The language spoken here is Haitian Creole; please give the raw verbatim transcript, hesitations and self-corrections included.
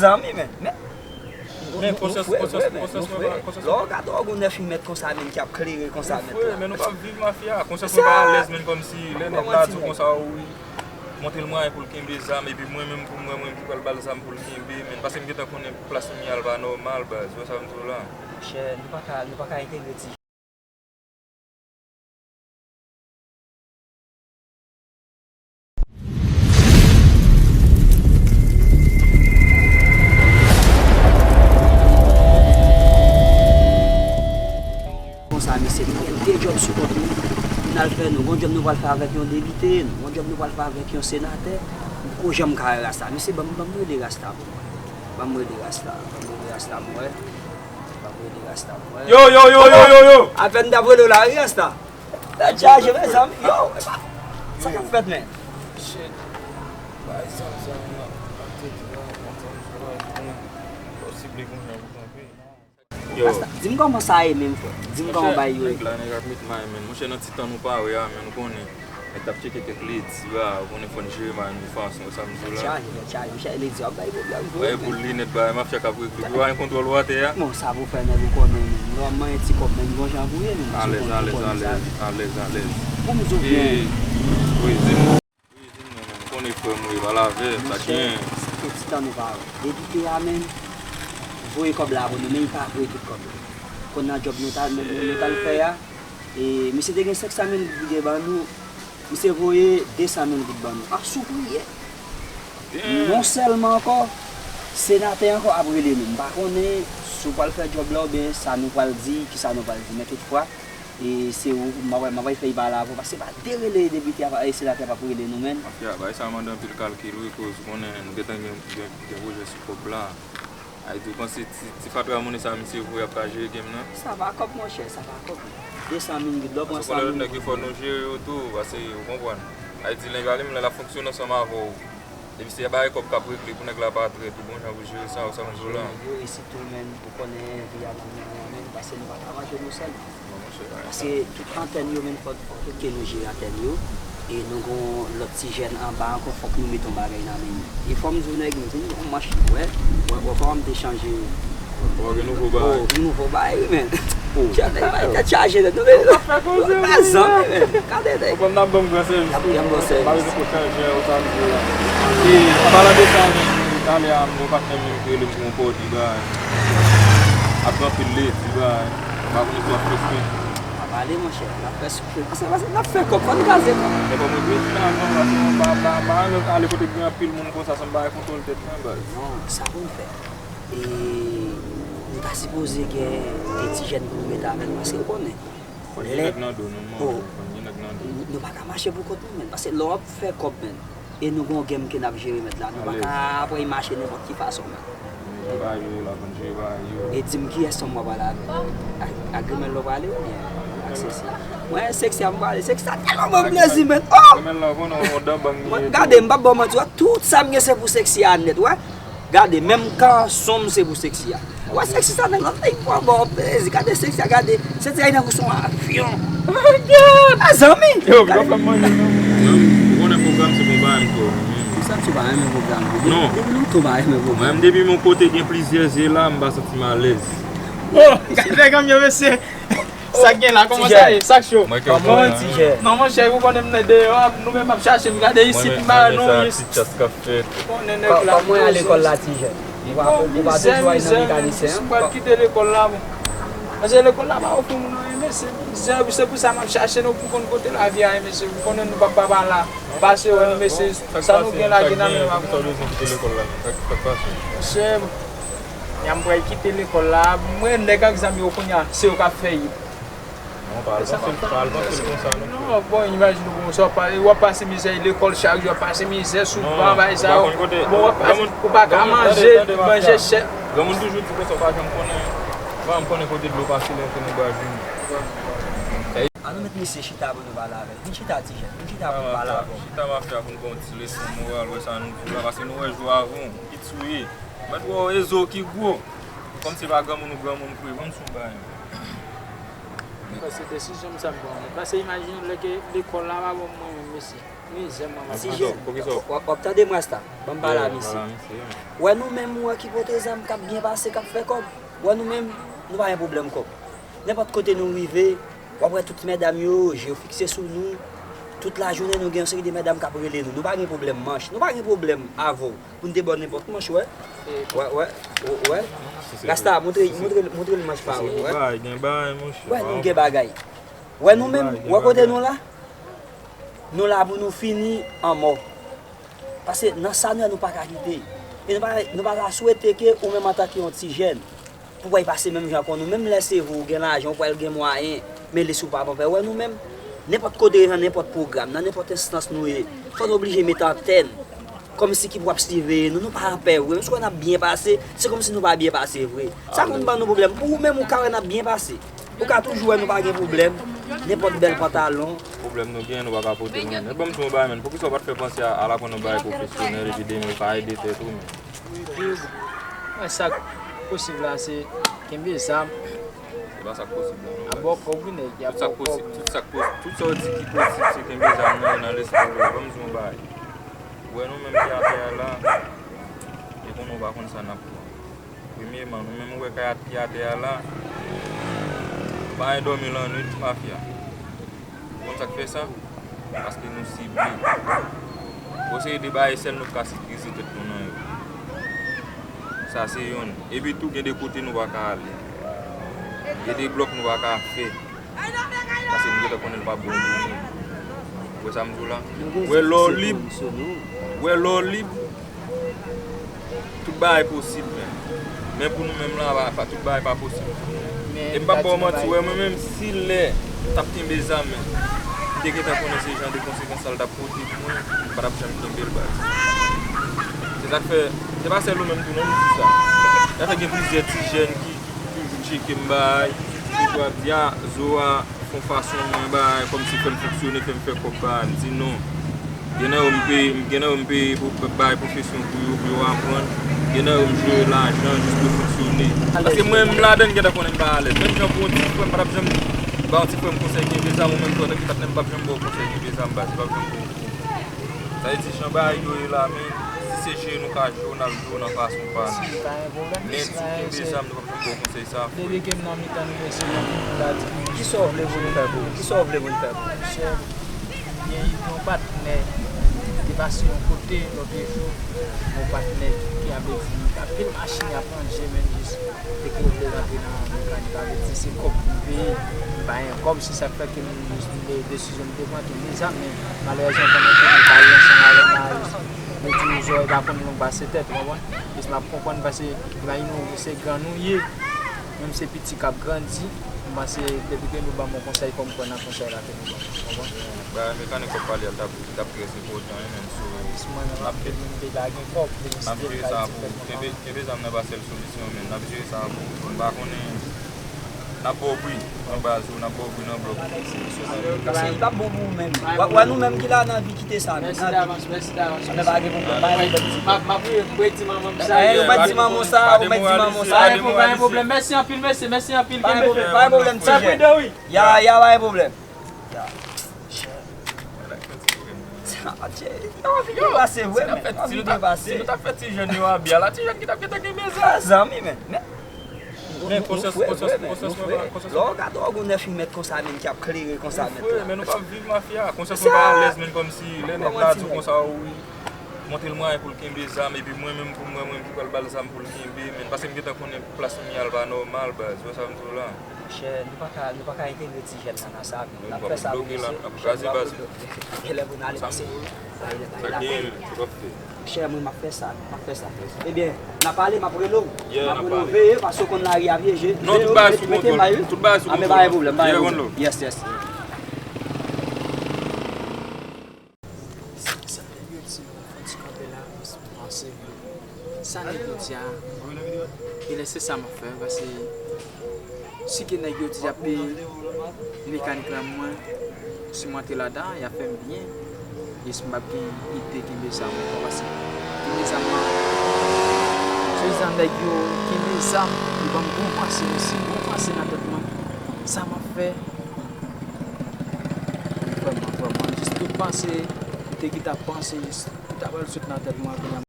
Zanmi, men, men. Men konsyans, konsyans, konsyans mwen pa, konsyans mwen pa. Lè w gade w gon nèf mèt konsa, men, ki ap klere konsa, men, la. Men nou p ap viv mafya. Konsyans mwen pa alèz, men, kòmsi lè nèg la di w konsa, wi, montre l mwayen pou l kenbe zam, epi mwen menm pou mwen, mwen ki pral ba l zam pou l kenbe, men, paske m gentan konnen plas m ye a, l pa nòmal, baz. Ou wè sa m di w la? Monchè, nou pa ka, nou pa ka entegre ti Konsa, mesye, nou gen de djòb sou kont nou. Nou al fè, nou gon djòb nou pral fè avèk yon depite, nou gon djòb nou pral fè avèk yon senatè. M poko janm ka wè Rasta. Mesye, ban m, ban m rele Rasta pou mwen. Ban m rele Rasta, ban m rele Rasta pou mwen. Ban m rele Rasta pou mwen. Yo, yo, yo, yo, yo, yo! Apèn m t ap rele w la, wi, Rasta. Tèt chaje, mezanmi. Yo, epa, sa k ap fèt, men? Shit. Bay zam, zam nan. An tèt, nan, nan, nan, nan, nan, posib li gon jan pou kanpe. Yo. Rasta, di m kòman sa ye menm, frè. Di m kòman bagay yo ye. Nèg la, nèg ap met may, men. Monchè, nan ti tan nou pare a, men, ou konnen. Nèg t ap tcheke kèk ledi, ba, ou konnen fò n jere may nou fason, sa m di w la. Tèt chaje, tèt chaje, monchè, ledi yo ap bay pwoblèm vre. Wè, boul linèt, ba, mafya k ap regle. Yo pa gen kontwòl ou atè a. Bon, sa pou fè nèg ou konnen, men. Lè w ap manyen ti kòb, men, gon jan pou ye, men. Alèz, alèz, alèz, alèz, alèz. Pou m di w byen. Wi, di m. Wi, di m non, men. M konnen frè m, wi, pa lavè, sa gen. Monchè, sa fè ti tan nou pa wè. Depite a, men, voye kòb la pou nou, men li pa voye tout kòb la. Konn nan djòb nou t al, nou, nou t al fè a. E misye te gen senk san mil goud li te ban nou. Misye voye de san mil goud ban nou. Ap soufri, ye. Non sèlman ankò, senatè ankò ap rele nou. M pa konnen si w pral fè djòb la oubyen sa nou pral di, kisa nou pral di. Men toutfwa, e se ou, m ap, m ap fè y pale avè w, paske pa de rele depite a, e senatè a p ap rele nou, menn. Mafya, bagay sa a mande anpil kalkil, wi, koz ou konnen nou gentan gen, gen, gen pwojè sou kòb la. Ayiti, ou panse ti, ti fatra monnen sa misye voye ap ka jere game nan? Sa pa kòb, monchè, sa pa kòb. De san mil goud, lè w pran sa, lòt nèg yo fò nou jere yo tou, paske ou konprann. Ayiti, nèg la li menm lè l ap fonksyone ansanm avè w. Depi se bagay kòb k ap regle pou nèg la pa trèt ou, bon jan pou jere sa, ou sa m di w la. Yo, e sitou, menn, ou konnen vi a n ap mennen an, menn, paske nou pa ka manje nou sèl. Paske tout antèn yo menm, fòk, fòk ke nou jere antèn yo. E nou gon lòt ti jèn anba ankò, fòk nou mete yon bagay nan men yo. E fò m di w nèg, nou vin yon manch, wè, wè, wè kòman m te chanje. Wè gen nouvo bagay. Oh, nouvo bagay, wi, men. Tèt chaje, nèg, bay tèt chaje, nèg. Nou vin, nou vin zanmi, men. Gade, nèg. Ou konn n ap ban m gran sèvis tou. N ap ban w sèvis. Pa bezwen ko chanje, ou sa m di w la. E, an palan de sa, men, talè a, m gon patnè m ki rele m pou yon pòdi, bay. Ap pran pil ledi, bay. M pa konnen si w ap fè frèt. Pa pale, monchè. N ap fè frèt. Paske, paske n ap fè kòb, fò n kraze kòb. E kòm ou di, finalman, paske mwen pa, pa, pa renmen ale kote gen anpil moun konsa san m pa gen kontwòl tèt mwen, baz. Non, sa pou n fè. E nou ta sipoze gen de ti jèn pou nou mete avè nou, paske ou konnen. Fò n gen nèg nan do nou, man. Fò n gen nèg nan do nou. Nou pa ka mache pou kont nou, menn. Paske lè w ap fè kòb, menn, e nou gon game ke n ap jere, mèt la. Nou pa ka ap mache nenpòt ki fason, menn. Jere bagay yo la, konn jere bagay yo. E di m kiyès fanm w ap pale avè l? A, a Grimèl w ap pale oubyen ak Sexy? Mwen, Sexy a m pale. Sexy a tèlman ban m plezi, menn. Oh! Grimèl la, ou konnen, yon dan bang li ye tou. Gade, m p ap ba w manti, wè, tout sa m gen se pou Sexy a nèt, wè. Gade, menm kanson m se pou Sexy a. Wè Sexy sa nèg la, nèg pran ba w plezi. Gade Sexy a, gade. Sexy a tankou se yon avyon. Oh my God! Mezanmi! Yo, gade. Ou fè m manje, non. Ou konnen pwogram se pou bagay m twò renmen. Ou santi w pa renmen pwogram yo? Non. Depi lontan w pa renmen pwogram. Mwen menm depi yon kote gen plizyè zye la, m pa santi m alèz. Oh, gade nèg yo, mesye. Sa k gen la, kòman sa ye? Sa k cho? Kòman, Tijè? Non, monchè, ou konnen m nan deyò a, nou menm ap chache m gade isit, m pa wè non. Ou konnen nèg la. Kòman y a lekòl la, Tijè? Ou pa, ou pa toujou al nan mekanisyen an? M pral kite lekòl la, bon. Paske lekòl la pa ofri moun anyen, mesye. Se, se pou sa m ap chache nou pou konn kote lavi a ye, mesye. Ou konnen nou pa papa la. Pase wè nou, mesye. Sa nou gen la, gen nan men nou. Mesye, m pral kite lekòl la. Mwen, nèg ak zam yo kounye a, se yo k ap fè yo. Non, pa al panse l, pa al panse l konsa non. Non, bon, imajine w konsa, w ap pase mizè lekòl chak jou, w ap pase mizè sou ban, bagay sa yo. Bon, w ap pase, ou pa ka manje, manje chè. Granmoun toujou di konsa, ou pa janm konnen, ou pa janm konnen kote dlo pase lè w te nan bwa joun. An nou met misye chita pou nou pale avè l. Vin chita, Tijè, vin chita pou nou pale avè w. Chita mafya pou n ba w ti leson moral, wè sa nou di w la, paske nou wè jou avan w, ki tou ye. Mèt wè w e zo ki gwo. Kòm se pa granmoun ou granmoun pou ye, ban m sou bagay. Paske desizyon m sa m pran, men. Paske imajine w lè ke lekòl la pa bon pou mwen menm, mesye. Mizè, manman. Ti jèn, w ap tande m, Rasta? Ban m pale a misye. Wè nou menm, ou wè ki pote zam k ap byen pase, k ap fè kòb. Wè nou menm, nou pa gen pwoblèm kòb. Nenpòt kote nou rive, w ap wè tout medam yo, je yo fikse sou nou. Tout lajounen, nou gen yon seri de medam k ap rele nou. Nou pa gen pwoblèm manch, nou pa gen pwoblèm avè w. Pou n te ba w nenpòt manch, wè. Wè, wè, wè. Rasta, montre, montre, montre l manch pa w, wè. Gen bagay, monchè. Wè, nou gen bagay. Wè nou menm, wè kote nou la? Nou la pou nou fini anmò. Paske nan sa nou ye, nou pa ka kite. E nou pa, nou pa ka swete ke ou menm antanke yon ti jèn, pou w pase menm jan kon nou. Menm lè se vre ou gen lajan, ou pral gen mwayen, men lespri w pa panpè. Wè nou menm, nenpòt kote, nan nenpòt pwogram, nan nenpòt enstans nou ye, fò nou oblije met antèn. Kòmsi ki pou ap siveye nou, nou pa anpè vre. Menm si w wè n ap byen pase, se kòmsi nou pa byen pase vre. Sa konn ban nou pwoblèm. Pou ou menm, ou ka wè n ap byen pase. Ou ka toujou wè nou pa gen pwoblèm. Nenpòt bèl pantalon. Pwoblèm nou gen, nou pa ka pote nou. Men ban m di w yon bagay, menn. Poukisa w pa t fè panse a, al aprann yon bagay pwofesyonèl epi demen w ka ede tèt ou, menn? Mwen, sa k posib la, se kenbe zam. Se pa sa k posib la, non, baz. Tout sa k posib, tout sa k posib, tout sa w di ki posib, se kenbe zam nan, nan lespri w. Ban m di w yon bagay. Ou wè nou menm ki atè a la, e konnen w pa konn sa n ap pran. Premyeman, nou menm ou wè kay at-, ki atè a la, nou pa gen dòmi lannwit, mafya. Ou konn sa k fè sa? Paske nou sible. Bon, se de bagay sèl nou ka sekirize tèt nou nan yo. Sa se yonn. Epi tou, gen de kote nou pa ka ale. Gen de blòk nou pa ka fè. Paske nou gentan konnen l p ap bon pou nou. Ou wè sa m di w la? Ou wè lè w lib, ou wè lè w lib, tout bagay posib, men. Men pou nou menm la, pa, pa, tout bagay pa posib pou nou. E m p ap ba w manti, ou wè mwen menm, si lè m t ap kenbe zam, men, m te gentan konnen se jan de konsekans sa l t ap pote pou mwen, m pa t ap janm kenbe l, baz. Se sa k fè, se pa sèl ou menm tou non m di sa. Sa fè gen plizyè ti jèn ki toujou tcheke m bagay, toujou ap di, "A, Zo a fè yon fason mwen bagay, kòmsi fè m fonksyone, fè m fè kòb bagay." M di, "Non." Gen nan yo m peye, gen nan yo m peye pou bay pwofesyon pou yo, pou yo aprann. Gen nan yo m jere lajan jis pou yo fonksyone. Paske mwen, m ladan, m gentan konnen m pa alèz. Menm jan pou yon ti frè, m pa t ap janm ba yon ti frè m konsèy kenbe zam, ou menm tou, antanke patnè m, m p ap janm ba w konsèy kenbe zam, baz, m p ap janm ba w. Sa vle di, jan bagay yo ye la, men si se jwe nou ka jwe, n ap jwe nan fason pa nou. Men si w kenbe zam, nou p ap janm ba w konsèy sa, frè. Depi ke m nan mitan nou, mesye, m ta di nou. Kisa w vle pou nou fè pou ou? Kisa w vle pou nou fè pou ou? Gen yon patnè ki te pase yon kote lòt jou, yon patnè ki, a vle di, anpil machin y ap ranje, men jis te ke yo vle rantre nan mekanik, a vle di, se kòb pou peye. M pa gen kòb, se sa k fè ke m, m, desizyon m te pran, kenbe zam, men malerezman, pandan ke nou pale ansanm avè m la, yo di nou zòrèy pa konn long pase tèt, ou konprann? Jis m ap konprann, paske imajine w, se gran nou ye, menm se piti k ap grandi, m panse depi ke nou ban m yon konsèy, fò m kwè nan konsèy la ke nou ban m, ou konprann? Bagay mekanik w ap pale a, l t ap, li t ap trè enpòtan, wi, menm si w ap fè. N ap jere sa pou ou. Kenbe, kenbe zam nan pa sèl solisyon, men n ap jere sa pou ou. M pa konnen, n ap ba w bri nan baz ou, n ap ba w bri nan blòk ou. Paske li p ap bon pou ou menm. W ap wè nou menm ki la nan vi kite sa, men nan vi. Mèsi davans, mèsi davans. Anben pa gen pwoblèm, pa gen pwoblèm. M ap, m ap redi manman m sa. Ou mèt di manman w sa, ou mèt di manman w sa. Pa gen pwoblèm, pa gen pwoblèm. Mèsi anpil, mesye, mèsi anpil. Pa gen pwoblèm, pa gen pwoblèm, ti jèn. Ya, ya, pa gen pwoblèm. Ya. Sa, tchè, yo, yo, pase vre, men. Si nou ta, si nou ta fè ti jèn yo abya la, ti jèn ki t ap gentan kenbe zam. Zanmi, men, men. Men konsyans, konsyans, konsyans mwen pa, konsyans mwen pa. Lè w gade w gon nèf yon mèt konsa, men, ki ap klere konsa, men. Frè, men nou p ap viv mafya. Konsyans mwen pa alèz, men, kòmsi lè nèg la di w konsa, wi, montre l mwayen pou l kenbe zam, epi mwen menm pou mwen, mwen ki pral ba l zam pou l kenbe, men, paske m gentan konnen plas m ye a, l pa nòmal, baz. Ou wè sa m di w la? Monchè, nou pa ka, nou pa ka entegre ti jèn nan nan sa, men n ap fè sa pou misye. Monchè, nou ap bloke l, n ap kraze baz. Genlè pou n ale pase. Sa gen, sa k ap fè. Monchè, mwen, m ap fè sa, m ap fè sa. Ebyen, n ap pale, m ap rele w. M ap rele w, veye, paske w konn lari a pyeje. Non, tout bagay sou kontwòl. Tout bagay sou kontwòl. Anben, pa gen pwoblèm, pa gen pwoblèm. Yes, yes. Sa nèg yo di, mwen fè ti kanpe la, paske m panse ke sa nèg yo di a, genlè se sa m ap fè, paske si ke nèg yo di y ap peye mekanik la mwen, si m antre ladan, y ap fè m byen, e si m p ap gen ide kenbe zam ankò, paske kenbe zam nan, se jan nèg yo kenbe zam, yo ban m bon panse, mesye, bon panse nan tèt mwen, sa m ap fè, vrèman, vrèman, jis tout panse, Te ki t ap panse, ki ta pral sot nan tèt mwen apre